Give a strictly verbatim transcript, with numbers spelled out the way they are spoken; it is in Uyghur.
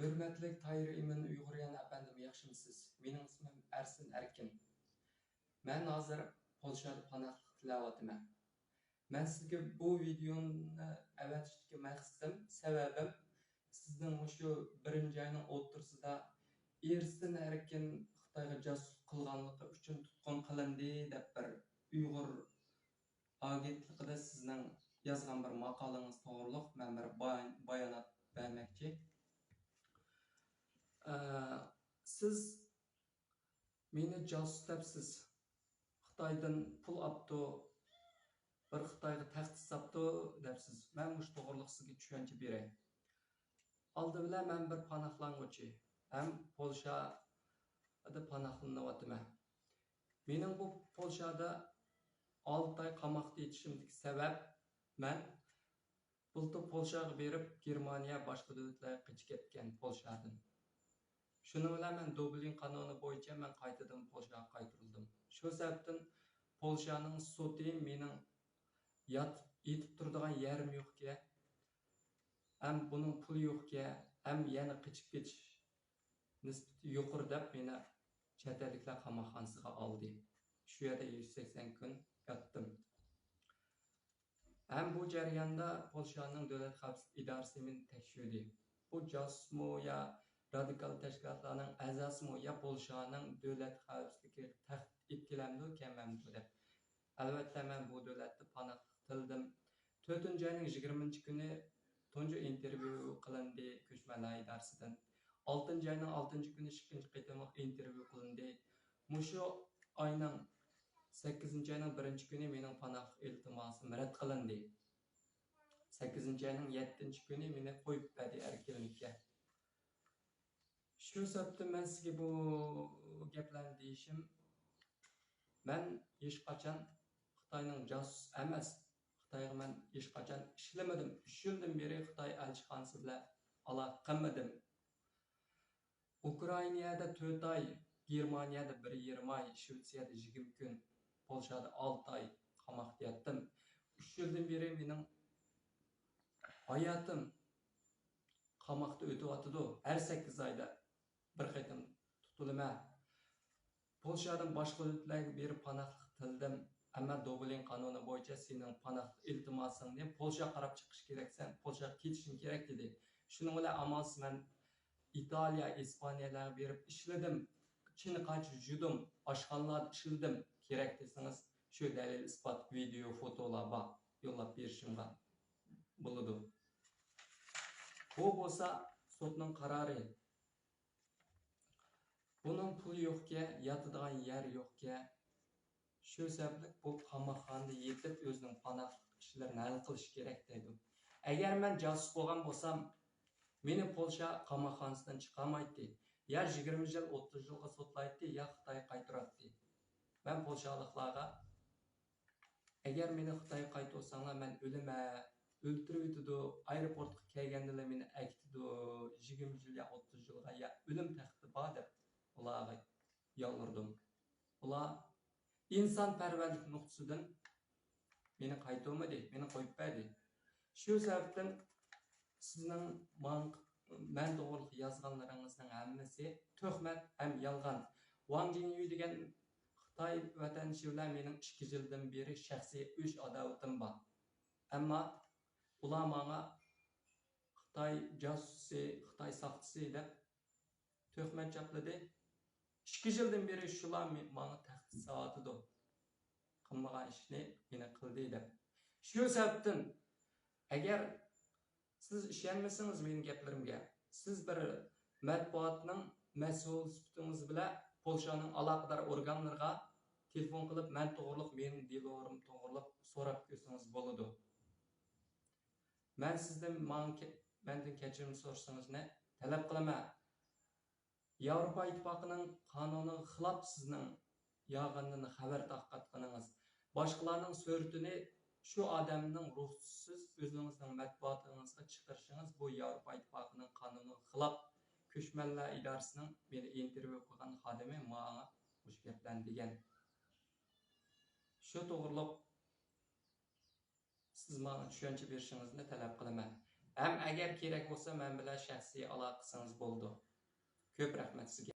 ھۆرمەتلىك تايىر ئىمىن ئۇيغۇريان ئەپەندىم، ياخشىمۇ سىز؟ مېنىڭ ئىسمىم ئەرسىن ئەركىن. مەن ھازىر پولشادا پاناھلىق تىلەۋاتىمەن. مەن سىزگە بۇ ۋىدېئونى ئەۋەتىشتىكى مەقسىتىم، سەۋەبىم، سىزنىڭ مۇشۇ بىرىنچى ئاينىڭ ئوتتۇرىسىدا ئەرسىن ئەركىن خىتايغا جاسۇسلۇق قىلغانلىقى ئۈچۈن تۇتقۇن قىلىندى دەپ بىر ئۇيغۇر ئاگېنتلىقىدا سىزنىڭ يازغان بىر ماقالىڭىز توغرۇلۇق مەن بىر باي-، بايانات بەرمەكچى. ئە، سىز مېنى جاسۇس دەپسىز، خىتايدىن پۇل ئاپتۇ، بىر خىتايغا تەھدىت ساپتۇ دەپسىز. مەن مۇشۇ توغرۇلۇق سىزگە چۈشەنچە بېرەي. ئالدى بىلەن مەن بىر پاناھلانغۇچى ھەم پولشادا پاناھلىنىۋاتىمەن. مېنىڭ بۇ پولشادا ئالتە ئاي قاماقتا يېتىشىمدىكى سەۋەب، مەن بۇلتۇر پولشاغا بېرىپ، گېرمانىيە، باشقا دۆلەتلەرگە قېچىپ كەتكەن پولشادىن. شۇنىڭ بىلەن مەن دوبلىن قانۇنى بويىچە مەن قايتىدىن پولشاغا قايتۇرۇلدۇم. شۇ سەۋەبتىن پولشانىڭ سوتى مېنىڭ يات-، يېتىپ تۇرىدىغان يېرىم يوقكەن، ھەم بۇنىڭ پۇلى يوقكەن، ھەم يەنە قېچىپ كېتىش نىسبىتى يۇقىرى دەپ مېنى چەت ئەللىكلەر قاماقخانىسىغا ئالدى. شۇ يەردە يۈز سەكسەن كۈن ياتتىم. ھەم بۇ جەرياندا پولشانىڭ دۆلەت خەۋپسىزلىك ئىدارىسى مېنى تەكشۈردى. بۇ جاسۇسمۇ يا رادىكال تەشكىلاتلارنىڭ ئەزاسىمۇ يا پولشانىڭ دۆلەت خەۋپسىزلىكىگە تەھدىت ئېلىپ كېلەمدۇ، كەلمەمدۇ دەپ. ئەلۋەتتە، مەن بۇ دۆلەتتە پاناھلىق تىلىدىم. تۆتىنچى ئاينىڭ يىگىرمىنچى كۈنى تۇنجى ئىنتېرۋيۇ قىلىندى كۆچمەنلەر ئىدارىسىدىن. ئالتىنچى ئاينىڭ ئالتىنچى كۈنى ئىككىنچى قېتىملىق ئىنتېرۋيۇ قىلىندى. مۇشۇ ئاينىڭ، سەككىزىنچى ئاينىڭ بىرىنچى كۈنى مېنىڭ پاناھلىق ئىلتىماسىم رەت قىلىندى. سەككىزىنچى ئاينىڭ يەتتىنچى كۈنى مېنى قويۇپ بەردى ئەركىنلىككە. شۇ سەۋەبتىن مەن سىزگە بۇ گەپلەرنى دېيىشىم، مەن ھېچقاچان خىتاينىڭ جاسۇسى ئەمەس، خىتايغا مەن ھېچقاچان ئىشلىمىدىم. ئۈچ يىلدىن بېرى خىتاي ئەلچىخانىسى بىلەن ئالاقە قىلمىدىم. ئۇكرائىنادا تۆت ئاي، گېرمانىيەدە بىر يېرىم ئاي، شىۋېتسىيەدە يىگىرمە كۈن، پولشادا ئالتە ئاي قاماقتا ياتتىم. ئۈچ يىلدىن بېرى مېنىڭ ھاياتىم قاماقتا ئۆتۈۋاتىدۇ. ھەر سەككىز ئايدا بىر قېتىم تۇتۇلىمەن. پولشادىن باشقا دۆلەتلەرگە بېرىپ پاناھلىق تىلىدىم. ئەمما دوبلىن قانۇنى بويىچە سېنىڭ پاناھلىق ئىلتىماسىڭنى پولشاغا قاراپ چىقىش كېرەكسەن، پولشاغا كېتىشىڭ كېرەك، دېدى. شۇنىڭ بىلەن ئامالسىز مەن ئىتالىيە، ئىسپانىيەلەرگە بېرىپ ئىشلىدىم. چىنە قاچا يۇدۇم، ئاشخانىلاردا ئىشلىدىم. كېرەك دېسىڭىز، شۇ دەلىل-ئىسپات، ۋىدېو، فوتولار بار، يوللاپ بېرىشىمغا بولىدۇ. بۇ بولسا سوتنىڭ قارارى. بۇنىڭ پۇلى يوقكەن، ياتىدىغان يەر يوقكەن. شۇ سەۋەبلىك بۇ قاماقخانىدا يېتىپ، ئۆزىنىڭ پاناھلىق ئىشلىرىنى ھەل قىلىشى كېرەك دەيدۇ. ئەگەر مەن جاسۇس بولغان بولسام، مېنى پولشا قاماقخانىسىدىن چىقارمايتتى. يا يىگىرمە يىل، ئوتتۇز يىلغا سوتلايتتى، يا خىتايغا قايتۇراتتى. مەن پولشالىقلارغا، ئەگەر مېنى خىتايغا قايتۇرساڭلار، مەن ئۆلىمەن، ئۆلتۈرۈۋېتىدۇ، ئايروپورتقا كەلگەندىلا مېنى ئەكېتىدۇ، يىگىرمە يىل يا ئوتتۇز يىلغا يا ئۆلۈم تەھدىتى بار دەپ ئۇلارغا يالۋۇردۇم. ئۇلار ئىنسانپەرۋەرلىك نۇقتىسىدىن مېنى قايتۇرمىدى، مېنى قويۇپ بەردى. شۇ سەۋەبتىن سىزنىڭ ماڭ-، مەن توغرىلىق يازغانلىرىڭىزنىڭ ھەممىسى تۆھمەت ھەم يالغان. ۋاڭ جىڭيۈ دېگەن خىتاي ۋەتەندىشى بىلەن مېنىڭ ئىككى يىلدىن بېرى شەخسىي ئۆچ ئاداۋىتىم بار. ئەمما ئۇلار ماڭا خىتاي جاسۇسى، خىتاي ساقچىسى دەپ تۆھمەت چاپلىدى. ئىككى يىلدىن بېرى شۇلار مې-، ماڭا تەھدىت سالىۋاتىدۇ. قىلمىغان ئىشنى يەنە قىلدى دەپ. شۇ سەۋەبتىن، ئەگەر سىز ئىشەنمىسىڭىز مېنىڭ گەپلىرىمگە، سىز بىر مەتبۇئاتنىڭ مەسئۇلى سۈپىتىڭىز بىلەن پولشانىڭ ئالاقىدار ئورگانلىرىغا تېلېفون قىلىپ، مەن توغرۇلۇق، مېنىڭ دېلولىرىم توغرۇلۇق سوراپ كۆرسىڭىز بولىدۇ. مەن سىزدىن ماڭا كە-، مەندىن كەچۈرۈم سورىشىڭىزنى تەلەپ قىلىمەن. ياۋروپا ئىتتىپاقىنىڭ قانۇنىغا خىلاپ سىزنىڭ يالغاندىن خەۋەر تارقاتقىنىڭىز، باشقىلارنىڭ سۈرىتىنى شۇ ئادەمنىڭ رۇخسىتىسىز ئۆزىڭىزنىڭ مەتبۇئاتىڭىزغا چىقىرىشىڭىز، بۇ ياۋروپا ئىتتىپاقىنىڭ قانۇنىغا خىلاپ. كۆچمەنلەر ئىدارىسىنىڭ مېنى ئىنتېرۋيۇ قىلغان خادىمى ماڭا مۇشۇ گەپلەرنى دېگەن. شۇ توغرۇلۇق سىز ماڭا چۈشەنچە بېرىشىڭىزنى تەلەپ قىلىمەن. ھەم ئەگەر كېرەك بولسا، مەن بىلەن شەخسىي ئالاقىسىڭىز بولىدۇ. كۆپ رەھمەت سىزگە.